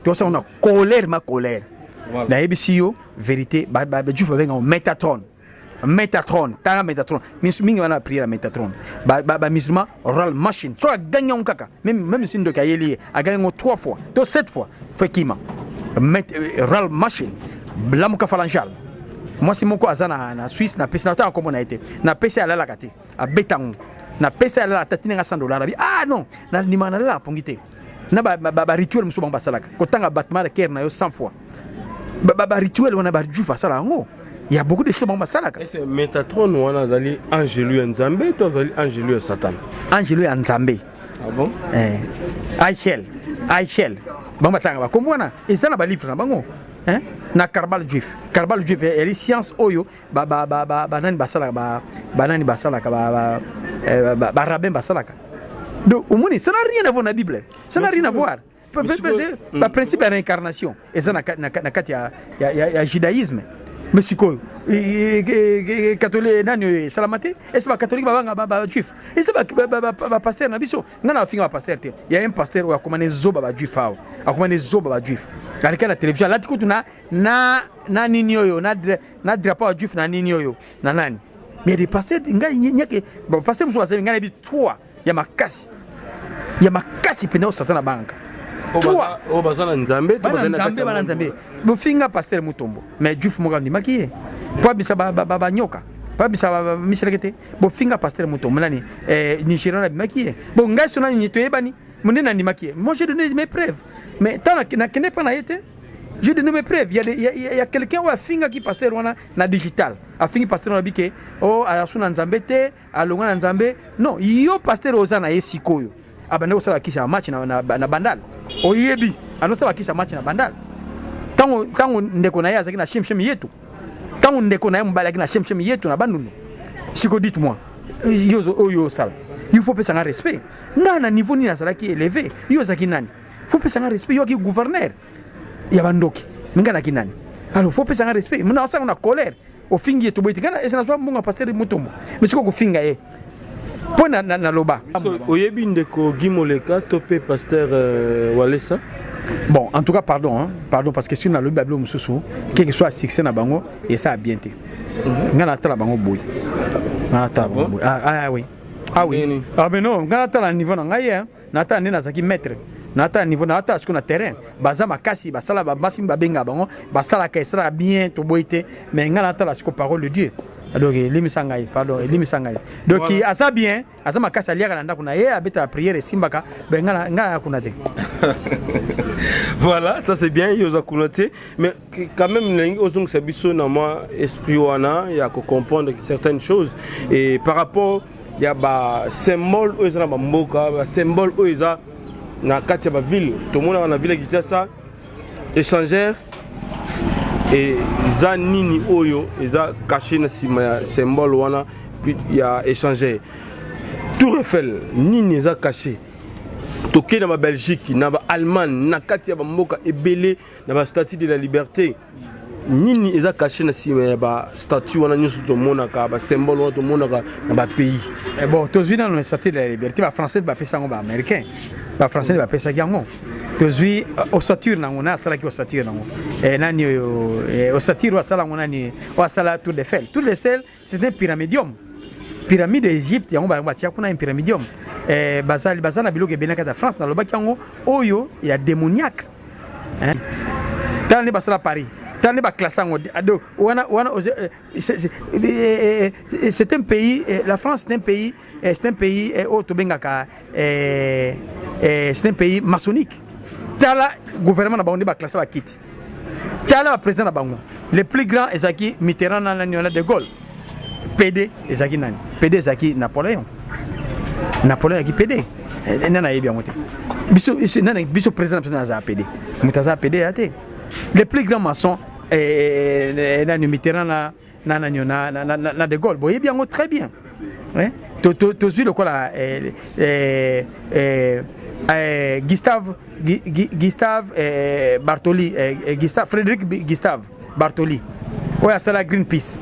[SPEAKER 1] tosala yango na colère, ma colère. Nayebisi yo vérité, bajuif babenga Métatron. Métatron, tanga Métatron mingi wana, prière ya Métatron. Bamusulman, roll machine. So agangi yango kaka, même si ndoki ayeli ye, agangi yango trois fois to sept fois, fo ekima. Roll machine, lamuka phalangeal. Mwasi moko aza na Suisse, napesi na otanga nkombo na ye te, napesi alalaka te, abeta yango, napesi alalaka te, atinanga 100 dollar. Abi ah non, nandimaka nalalaka pongi te na barituel mosusu bango basalaka, kotanga battement de cœur na yo 100 fois, barituel wana bajuif basala yango. Il y a beaucoup de choses bango basalaka.
[SPEAKER 2] Métatron wana azali angelu ya Nzambe to azali angelu ya Satan?
[SPEAKER 1] Angelu ya Nzambe.
[SPEAKER 2] Ah bon?
[SPEAKER 1] Eh. Aichel, Aichel, bango batanga bakombo wana, eza na balivre na bango, hein? Na Kabbale juif, Kabbale juif eyali science oyo banani basalaka, banani basalaka, barabbin basalaka. Donc omoni, ça n'a rien à voir na Bible, ça n'a rien à voir. Baprincipe ya réincarnation eza na kati ya judaïsme, mais sikoyo catholique nani oyo esalama te. Ese bacatholique babanga bajuif? Eza bapasteur na biso. Ngai na bafinga bapasteur te. Ya un pasteur oyo akoma ne zoba bajuif awa, akoma ne zoba bajuif, aleki na télévision, alati kutu na nini oyo, na drapeau ya juif, na nini oyo, na nani. Mais des pasteurs, ngai nyake bapasteur mosusu bazali, ngai nayebi trois ya makasi, ya makasi mpenza oyo Satan abangaka.
[SPEAKER 2] Oyo baza na Nzambe?
[SPEAKER 1] Bana Nzambe, bana Nzambe. Bofinga pasteur Mutombo, mais juif moko andimaki ye po abisa banyoka, po abisa miseleke te. Bofinga pasteur Mutombo nani, Nigérian abimaki ye. Bon, ngai so nani toyebani monde, nandimaki ye. Moi, j'ai donné mes preuves, mais tant nakende mpa na ye te, j'ai donné mes preuves. Il y a, il y a, il y a quelqu'un oyo afingaki pasteur wana na digital, afingi pasteur wana bike o asu na Nzambe te, alongwa na Nzambe. Non, yo pasteur oza na ye sikoyo, abandi kosala kisi ya match na Bandal. Oyebi andosala kisi ya match na Bandal ntango ndeko na ye azalaki na Shemshem Yetu, ntango ndeko na ye mobali azalaki na Shemshem Yetu na Bandundu. Siko dites moi, yo oyo osala, il faut pesanga respect. Ngai na niveau nini azalaki élevé, yo ozalaki nani? Faut pesanga respect. Yo aki gouverneur ya bandoki, me ngai naki nani? Alors faut pesanga respect. Mona osanga na colère, ofingi ye, toboyi te. Ngai ese nazwa mbongo ya pasteur Mutombo, mais sikoyo kofinga ye. Mpo na, na, na loba.
[SPEAKER 2] Oyebi ndeko Guy Moleka to pe pasteur euh, Walesa?
[SPEAKER 1] Bon, en tout cas, pardon, hein, pardon, parce que si on a le bablo mususu, quel que soit succès na bango, et ça a bien été. Nga na tala bango boye. Nga na tala bango boye. Ah, ah, oui. Ah oui. Ah mais non, nga na tala niveau na ngai hein. Na tala nde nazalaki maître. Na tala niveau na tala siko na terrain. Baza makasi, basala ba basi babenga bango, basalaka esalaka bien toboyi te, mais nga na tala siko parole de Dieu. Donc elimisa ngai, pardon, elimisa ngai. Donc voilà. aza bien, aza makasi aliaka na ndako na ye, abeta prière esimbaka, ben nga nga kuna te.
[SPEAKER 2] Voilà, ça c'est bien, yo za kuna te, mais quand même nalingi ozongisa biso na mwa esprit wana ya ko comprendre certaines choses et par rapport ya ba symbole oyo eza na bamboka ba symbole oyo eza na kati ya baville tomonaka na ville ya Kinshasa échangeur eza nini oyo eza caché na nsima ya symbole wana ya échangeur Tour Eiffel nini eza caché tokei na babelgique na baallemagne na kati ya bamboka ebele na ba statue de la liberté nini eza caché na nsima ya ba statue wana nyonso tomonaka ba symbole wana tomonaka na ba pays
[SPEAKER 1] eh bon tozwi nano na statue de la liberté ba français bapesa yango ba américain ba français bapesaki yango tozwi euh, ossature nango na asalaki ossature nango eh, nani oyo eh, ossature oyo asala yango nani oyo asala tour de fel tour de sel C'est un pyramidium. Pyramide d'Egypte yango bango batia kuna un pyramidium. Eh, bazali baza na biloko ebele na kati ya France nalobaki yango oyo ya démoniaque. Hein? Tala nde basala Paris. Tala nde ba classe yango. Donc wana wana eh, eh, eh, c'est un pays la France c'est un pays c'est un pays oyo tobengaka c'est un pays maçonnique. Tala gouvernement na bango nde ba classe bakiti. Tala ba président na bango. Le plus grand ezalaki Mitterrand na nani wana de Gaulle. PD ezalaki nani? PD ezalaki Napoléon. Napoléon azalaki PD. Eh, nani ayebi yango te? Biso nani biso président na biso azala PD. Moto azala PD ya te. Le plus grand maçon eh, eh, nani Mitterrand na na nani na, na, na, na de Gaulle. Boyebi yango très bien. Eh? Tozwi lokola eh, eh, eh, eh, Gustave Gustave eh, Bartoli eh, eh, Gustave Frédéric Gustave Bartoli oyo asala Greenpeace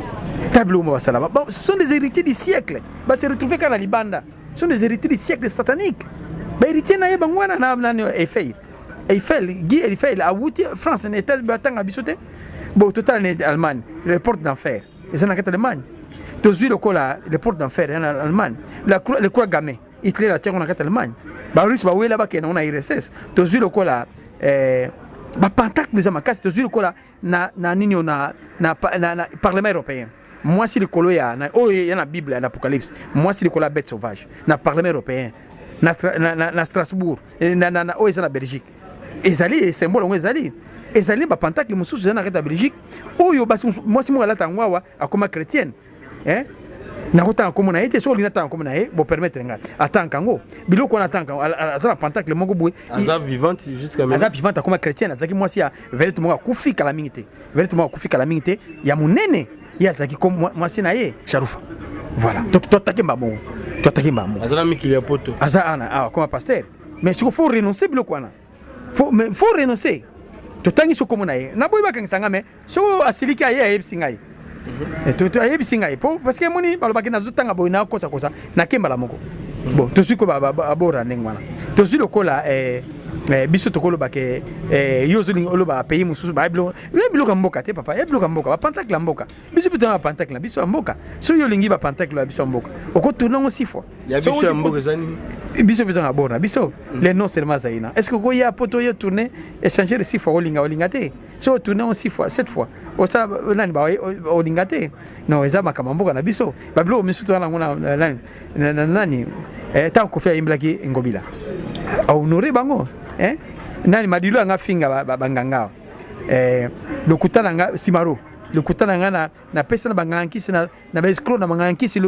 [SPEAKER 1] ta biloko mo basala bon, ce sont des héritiers du siècle ba se retrouver kaka na libanda ce sont des héritiers du siècle satanique ba héritier na ye bango wana na nani Eiffel Eiffel Guy Eiffel awuti France na États batanga biso te bon totala na Allemagne les portes d'enfer eza na kati Allemagne tozwi lokola les portes d'enfer ya na Allemagne la croix, le croix gammée Hitler atia yango na kati Allemagne barusse bawela bakende yango na URSS tozwi lokola eh, bapentacle eza makasi tozwi lokola na, na nini oyo na, na, na, na parlement européen mwasi likolo ya na, oyo ya na bible na apocalypse mwasi likolo ya bête sauvage na parlement européen na, na, na, na strasbourg eh, na, na, na, oyo eza na belgique ezali symbole yango ezali ezali bapentacle mosusu eza na kati ya belgique oyo basi mwasi moko alata yango awa akoma chrétienne eh? nakotanga nkombo na ye te soki olingi natanga nkombo na ye bopermettre ngai atanga yango biloko wana atanga aza na pentacle moko boye
[SPEAKER 2] aza vivante jusqu'à
[SPEAKER 1] aza vivante akoma chrétienne azalaki mwasi ya vedette moko akufi kala mingi te vedette moko akufi kala mingi te ya monene ye azalaki mwasi na ye sharufa voilà toatake mbamo toatake mbamo
[SPEAKER 2] aza na mikili ya poto
[SPEAKER 1] aza ana awa akoma pasteur mais siko faut renoncer biloko wana faut mais faut renoncer totangi so kombo na ye naboyi bakangisa nga mais soko asiliki aye ayebisi ngai mhm. eh, ayebisi ngai po parce que emoni balobaki nazotanga boye nakosakosa nakembala moko mhm. bon tozwi ko abora ndenge wana tozwi lokola eh, eh, biso tokoloba ke yo ozolinga oloba pays mosusu baye biloko ya mboka te papa ye biloko ya mboka bapantakle ya mboka biso mpe tona bapantakle na biso ya mboka soki olingi bapantakle ya biso ya mboka okotourne yango six fois
[SPEAKER 2] ya biso ya mboka eza nini
[SPEAKER 1] biso mpe tona bord na biso mm. le non seulement zaina est ce que okoya po toye tourne échanger six fois olinga olinga te soki otourne yango six fois sept fois osala nani olinga te non eza makambo ya mboka na biso babiloko misusu toza nango na nani ntango eh, kofi ayembelaki ngobila ahonore bango eh? nani madilo yanga finga banganga eh, lokuta na nga simaro lokuta na nga napesa na banganga nkisi na baescro na banganga nkisi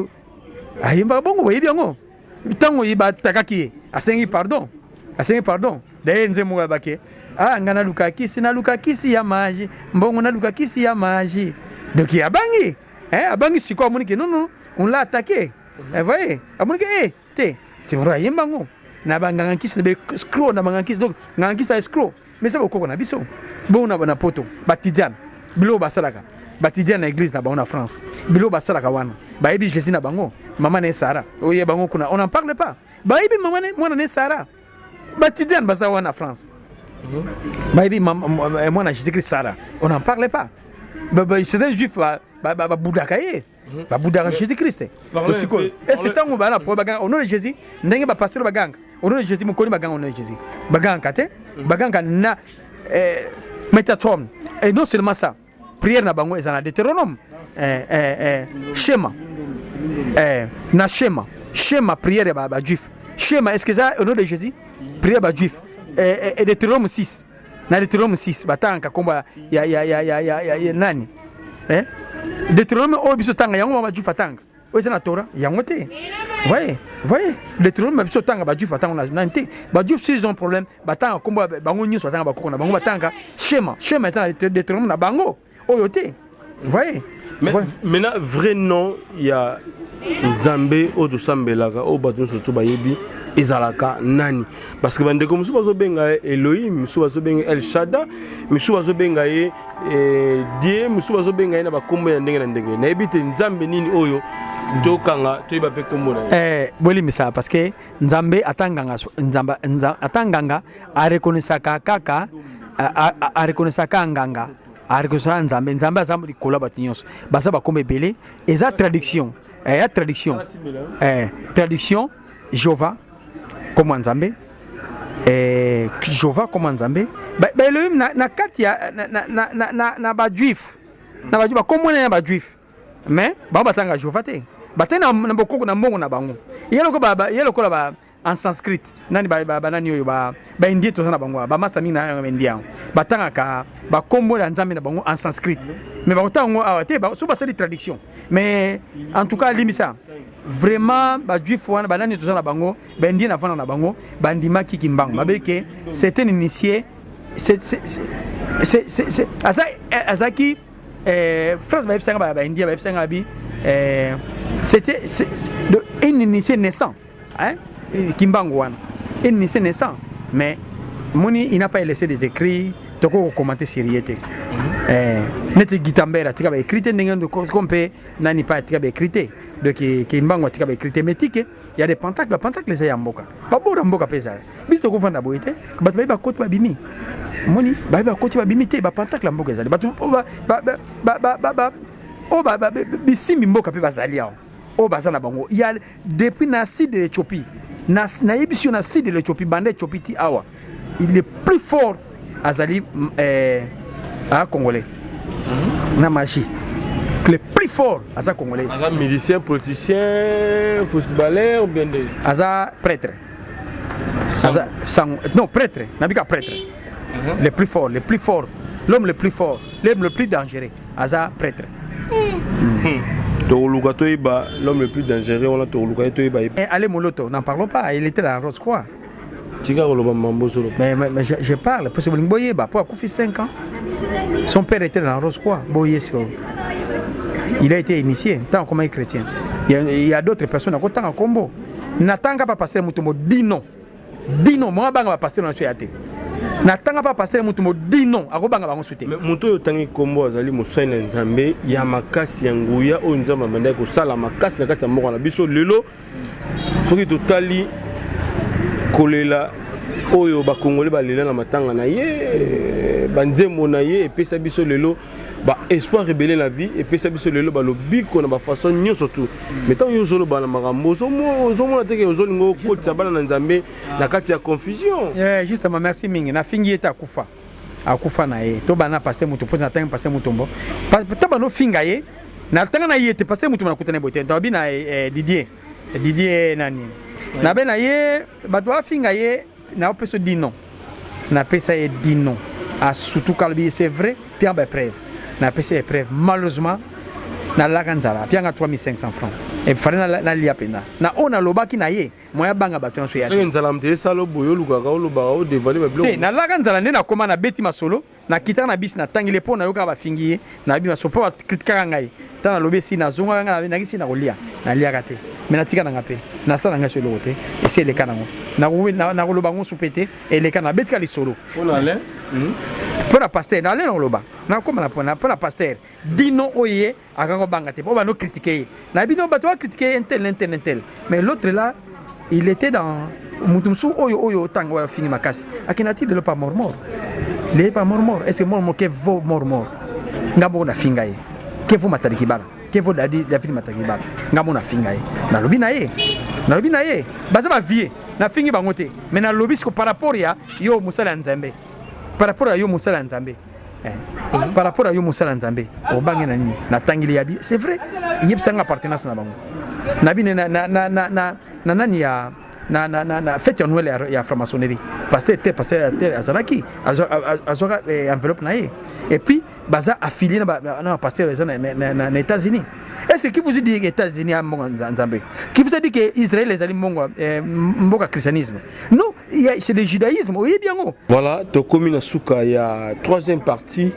[SPEAKER 1] ayembaka bongo boyebi yango ntango ye batakaki ye asengi pardon asengi pardon daye nzembo moko yabake ah nga naluka kisi naluka kisi ya maji mbongo naluka kisi ya maji donc abangi eh, abangi sikoyo amoni ke non non on l'a attaqué eh, voyez amoni ke eh, te c'est vrai ayemba yango na banganga nkisi na baescro na banganga nkisi donc nganga nkisi ya escro mais eza bokoko na biso bongo na poto batidiane biloko basalaka. Batidia na église na bango na France. Bilo basalaka wana. Bayebi Jésus na bango. Mama ne Sarah. Oye bango kuna. On n'en parle pas. Bayebi mama ne mwana ne Sarah. Batidiane baza wana na France. Bayebi mwana Jésus Christ Sarah. On n'en parle pas. C'est un juif babudaka ye. Babudaka Jésus Christ. Sikoyo. Et c'est ntango bana po baganga au nom de Jésus ndenge ba pasteur baganga. Au nom de Jésus mokoni baganga au nom de Jésus. Baganga te. Baganga na eh, Metatron. Et non seulement ça. Prière na bango eza na Deutéronome. Eh, eh, eh, Shema. Eh, na Shema. Shema prière ya ba, ba juif. Shema est-ce que ça au nom de Jésus? Prière ba juif. Eh, eh, Deutéronome 6. Na Deutéronome 6 batanga kombo ya ya ya ya ya, ya, ya nani? Eh? Deutéronome oyo biso tanga yango ba juif atanga. Oyo eza na Torah yango te. Voyez, voyez, Deutéronome biso tanga ba juif batanga na nani te. Ba juif s'ils ont problème batanga kombo bango nyonso batanga bakoko na bango batanga Shema. Shema eza na Deutéronome na bango oyo te. Voyez.
[SPEAKER 2] Mais maintenant vrai nom ya Nzambe oyo tosambelaka oyo bato nyonso to bayebi ezalaka nani? Parce que bandeko mosusu bazobenga ye Elohim, mosusu bazobenga El Shada, mosusu bazobenga ye eh, Dieu, mosusu bazobenga ye na bakombo ya ndenge na ndenge. Nayebi te Nzambe nini oyo tokanga toyeba mpe kombo na ye.
[SPEAKER 1] Eh, bolimbisa parce que Nzambe ata nganga Nzambe ata nganga arekonesaka kaka arekonesaka nganga arekonesaka Nzambe. Nzambe aza likolo ya bato nyonso, baza bakombo ebele. Eza traduction eh, ya traduction eh, traduction Jehova kombo ya Nzambe eh, Jehova kombo ya Nzambe ba, ba Elohim na, na kati ya na, na, na, na, na, na ba juif na ba juif bakombo na ba juif mais bango batanga Jehova te, batanga na, na bokoko na mbongo na bango ye lokola ba, ye lokola ba en sanskrit nani ba, ba, ba nani oyo ba ba indien toza na bango ba master mingi na ba indien batangaka ba kombo ya Nzambe na bango en sanskrit mais bakotanga yango awa te, so basali traduction. Mais en tout cas limisa vraiment ba juif wana ba nani toza na bango ba indien na vanda na bango bandimaki Kimbangu babeke c'est un initié, c'est c'est c'est aza azaki eh, phrase bayebisanga ba ba indien bayebisanga bi eh, c'était un initié naissant hein Kimbangu wana un initié naissant, mais moni il n'a pas laissé des écrits toko commenter sur ye te. Eh, neti Guitambert atika ba écrit te ndenge ko mpe nani pa atika ba écrit te. Donc Kimbangu atika ba écrit te, mais tike il y a des pentacles, ba pentacles eza ya mboka babora mboka mpe ezala biso tokovanda boye te. Bato bayebi bakoti babimi moni bayebi bakoti babimi te, ba pentacle ya mboka ezali bato oyo bisimbi mboka mpe bazali awa oyo baza na bango ya depuis na sud de l'Éthiopie nayebisi yo na sud de l'Éthiopie banda Éthiopie ti awa il est plus fort azali eh, a congolais na magie le plus fort aza congolais.
[SPEAKER 2] Aza musicien, politicien, footballeur ou bien de
[SPEAKER 1] aza prêtre, aza sang, non prêtre nabika prêtre. Le plus fort, le plus fort, l'homme le plus fort, l'homme le plus dangereux aza prêtre.
[SPEAKER 2] Tokoluka toyeba l'homme le plus dangereux wana, tokoluka ye toyeba ye.
[SPEAKER 1] Eh, allez Moloto, n'en parlons pas, il était dans Rose Croix.
[SPEAKER 2] Tika koloba mambo ozoloba.
[SPEAKER 1] Mais je parle parce que bolingi boyeba po akufi 5 ans, son père était dans Rose Croix. Boye sikoyo il a été initié ntango akomaki chrétien. Il y a d'autres personnes akotanga kombo natanga pa pasteur Mutombo dino dino mwa banga ba pasteur na ya te natanga pa pasteur Mutombo dino akobanga bango su te.
[SPEAKER 2] Mais moto oyo otangi nkombo azali mosali na Nzambe ya makasi ya nguya oyo Nzambe abandaki kosala makasi na kati ya mboka na biso. Lelo soki totali kolela oyo bakongole balela na matanga na ye, banzembo na ye epesa biso lelo ba espoir ebele na vie, epesa biso lelo balobiko na bafaçon nyonso tu. Mais ntango yo ozoloba na makambo ozomona teke ozolinga okotisa bana na Nzambe na kati ya confusion.
[SPEAKER 1] Yeah, justement merci mingi. Nafingi ye te, akufa akufa na ye to bana pasteur Mutombo mpo natangi pasteur Mutombo to bana ofinga ye natanga na ye te. Pasteur Mutombo nakutana boye te, ntababi na eh, Didier Didier nani nabe na ye bato bafinga ye naopesa dino napesa ye dino asutuka alobi c'est vrai pia ba preuve napesa ye preuve. Malheureusement nalaka nzala apianga 3500 francs e fallait nalia mpenza na oyo nalobaki na ye moya banga bato nyonso ya
[SPEAKER 2] soki nzala moto esala boye olukaka olobaka odevale babiloko
[SPEAKER 1] te. Nalaka nzala nde nakoma nabeti masolo nakitaka na bisi natangeli mpo nayokaka bafingi ye nayebi masolo mpo bakritikaka ngai ntango nalobi esi nazongaka ngai nakisi na kolia naliaka te me natika nanga mpe nasala ngai so eloko te esi eleka nango nakoloba ngo su mpe te eleka nabetika lisolo.
[SPEAKER 2] Mpona Alain.
[SPEAKER 1] Mpo na pasteur, nale na koloba, nakoma na mpo na pasteur dino oyo ye akanga kobanga te mpo bano critiquer ye na bino bato ba critiquer ye un tel, un tel, un tel, mais l'autre là, il était dans moto mosusu oyo oyo otanga oyo afingi makasi akenda ti lelo pa mormor leye pa mormor. Est ce que mormor ke vo mormor nga moko nafinga ye ke vo Matadi Kibala ke vo David Matadi Kibala nga moko nafinga ye, nalobi na ye, nalobi na ye baza bavie, nafingi bango te, mais nalobi siko par rapport ya yo mosala ya Nzambe, par rapport ya yo mosala ya Nzambe, eh, par rapport ya yo mosala ya Nzambe, obange na nini? Natangeli yabi, c'est vrai, yebisanga appartenance na bango na bino na, na, na, na, na, na nani ya na, na, na, na fête ya Noël ya franc-maçonnerie, pasteur te, pasteur te azalaki azwaka eh, enveloppe na ye et puis baza affilié na ba pasteur eza na États-Unis. Est-ce qui vous dit que États-Unis a mbongo Nzambe? Qui vous a dit que Israël ezali mbongo eh, mboka christianisme? Non, c'est le judaïsme, oyebi yango.
[SPEAKER 2] Voilà, tokomi na suka ya troisième partie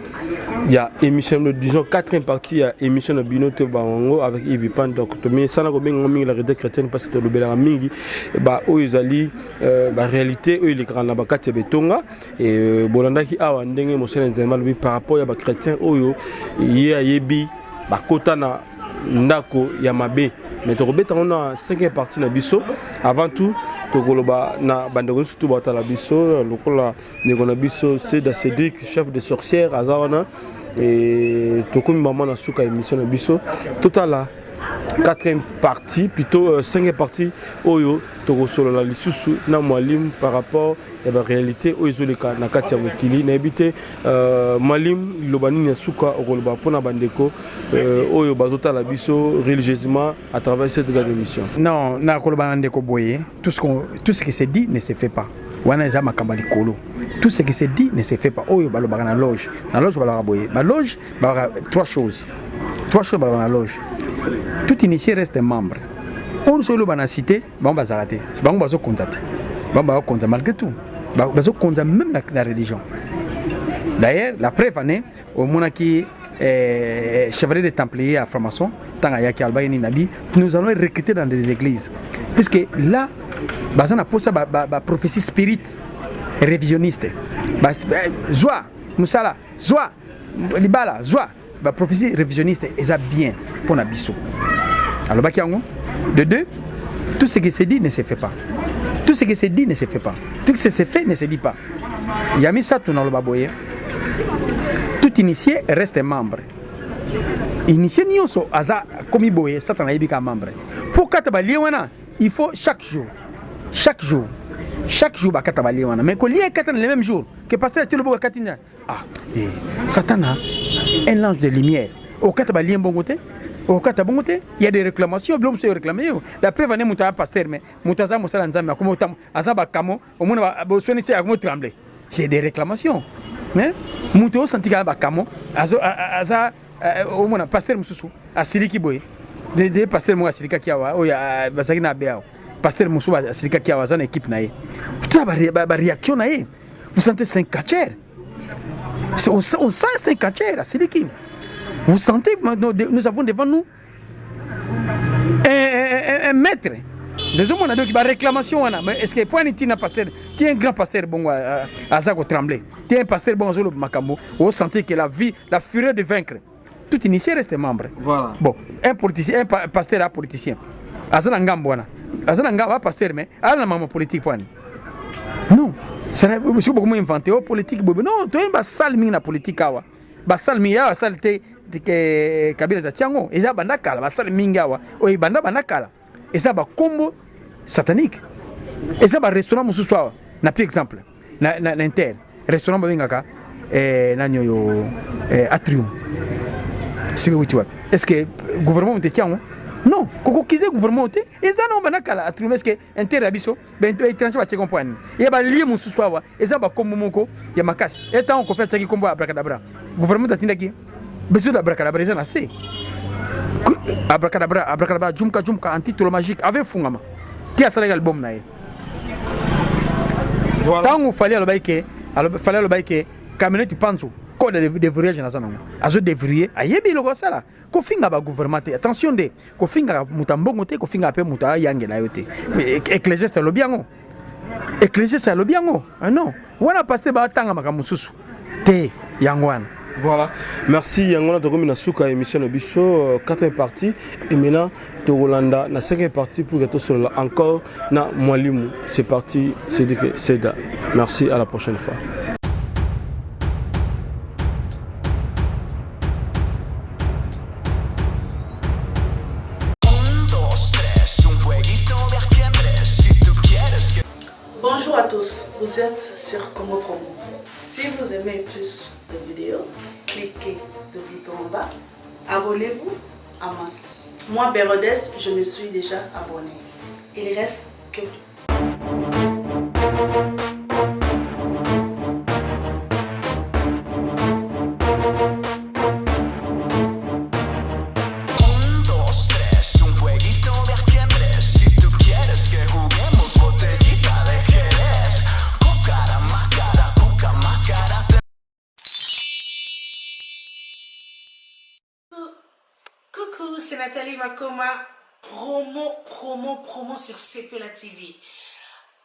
[SPEAKER 2] ya émission, disons quatrième partie ya émission na bino te bango avec Yves Pan. Donc tomisana kobenga mingi la réalité chrétienne parce que tolobelaka mingi ba oyo ezali ba réalité oyo elekaka na bakati ya betonga. Et bolandaki awa ndenge mosala Nzambe alobi par rapport ya ba chrétien oyo ye ayebi bakota na ndako ya mabe, mais tokobeta ngo na cinquième partie na biso. Avant tout, tokoloba na bandeko nyonso tu batala biso, lokola ndeko na biso Seda Cédric, chef de sorcière, aza wana. E tokomi mama na suka émission na biso. Totala quatrième partie, plutôt cinquième partie oyo tokosolola lisusu na mwalimu par rapport ya baréalité oyo ezoleka na kati ya mokili. Nayebi te, mwalimu, liloba nini ya suka okoloba mpona bandeko oyo bazotala biso religieusement à travers cette grande émission?
[SPEAKER 1] Non, nakoloba na ndeko boye: tout ce qui se dit ne se fait pas. Wana eza makambo ya likolo. Tout ce qui se dit ne se fait pas. Oyo balobaka na loge, na loge balobaka boye, baloge balobaka trois choses, trois choses balobaka na loge: tout initié reste membre. Oyo soki oloba na cité, bango bazalaka te, bango bazokonza te, bango bazokonza malgré tout, bazokonza même na religion. D'ailleurs, la preuve ane omonaki chevalier de templier ya franc-maçon, ntango ayaki alobaki nini? Nabi nous allons recruter dans des églises, puisque là baza na posa baprophétie ba spirit révisionniste. Zwa mosala, zwa libala, zwa baprophétie révisionniste, eza bien mpo na biso. Alobaki yango. De deux, tout ce qui se dit ne se fait pas, tout ce qui se dit ne se fait pas, tout ce qui se fait ne se dit pas. Ya misato, naloba boye: tout initié reste membre. Initié nyonso aza komi boye, Satan ayebi ka membre mpo kata balie wana. Il faut chaque jour, chaque jour, chaque jour bakata balie wana, mais kolia ekata na le même jour que pasteur atie loboko akati na ah de Satana, un ange de lumière okata balie mbongo te, okata bongo te. Il y a des réclamations, biloko mosusu réclame yo. La preuve ane moto aza pasteur, mais moto aza mosala Nzambe, akomi aza bakamo, omona bosweni se akomi tremble. C'est des réclamations, mais moto osanti kaka bakamo aza omona pasteur mosusu asiliki boye de pasteur moko asilikaki awa oyo bazalaki na abe awa, pasteur mosusu asilikaki awa, aza na équipe na ye, tala baréaction na ye, vous sentez c'est un catcheur, on sent c'est un catcheur asiliki. Vous sentez, nous avons devant nous un maître nazomona. Donc baréclamation wana, mais est ce que point ntina pasteur ti un grand pasteur bongo aza kotremble ti un pasteur bongo azoloba makambo, osentir que la vie, la fureur de vaincre. Tout initié reste membre.
[SPEAKER 2] Voilà.
[SPEAKER 1] Bon, un politicien, un pasteur a politicien aza na ngambo wana, aza na ngambo a pasteur, mais aza na mambo politique pwani non, soki bokomo invente o politique boye non, toyei basale mingi na politique awa, basale mingi awa, basale te. Kabila tatia yango, eza banda kala, basale mingi awa oyo ebanda banda kala, eza bakombo satanique. Eza barestaurant mosusu awa, na pi exemple na inter restaurant babengaka nani oyo Atrium, soki euti wapi? Est ce que gouvernement moto etia yango? Non, kokokize gouvernement te, eza nango banda kala. Atrium, est ce que inter ya biso baétranger batiaki mpo ya nini? Ya balie mosusu awa eza bakombo moko ya makasi. Etango Kofi atiaki kombo ya Abracadabra, gouvernement atindaki biso abracadabra eza na se abracadabra, abracadabra, jumka jumka, antitolo magique ave fungama ti asalaki album na ye. Ntango Fally alobaki ke, Fally alobaki ke camionnette panzo code de déverrouillage naza nango, azo déverrouiller, ayebi eloko asala. Kofinga bagouvernement te, attention nde kofingaka moto ya mbongo te, kofingaka mpe moto ayangela yo te. Ecclésiaste alobi yango, Ecclésiaste alobi yango. Non, wana pasteur batanga makambo mosusu. Te, yango wana.
[SPEAKER 2] Voilà, merci. Yango wana tokomi na suka ya émission na biso, quatrième partie. Et maintenant tokolanda na cinquième partie pour que tosolola encore na Mwalimu. C'est parti, Cédric Seda. Merci, à la prochaine fois.
[SPEAKER 16] Bonjour à tous, vous êtes sur Congo Promo. Si vous aimez plus de vidéos, cliquez le bouton en bas, abonnez-vous en masse. Moi, Bérodès, je me suis déjà abonné. Il reste que vous.
[SPEAKER 17] Coucou, c'est Nathalie Makoma. Promo, promo, promo sur CPLA TV.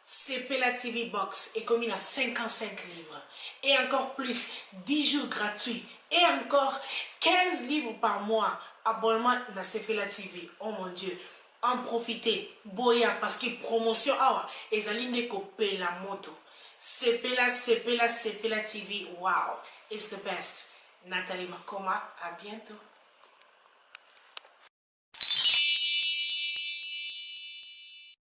[SPEAKER 17] CPLA TV Box est commis à 55 livres. Et encore plus, 10 jours gratuits. Et encore 15 livres par mois. Abonnement à CPLA TV. Oh mon Dieu. En profiter. Boya, parce que promotion, ah, ezali nde kopela moto. CPLA, CPLA, CPLA TV. Wow, it's the best. Nathalie Makoma, à bientôt.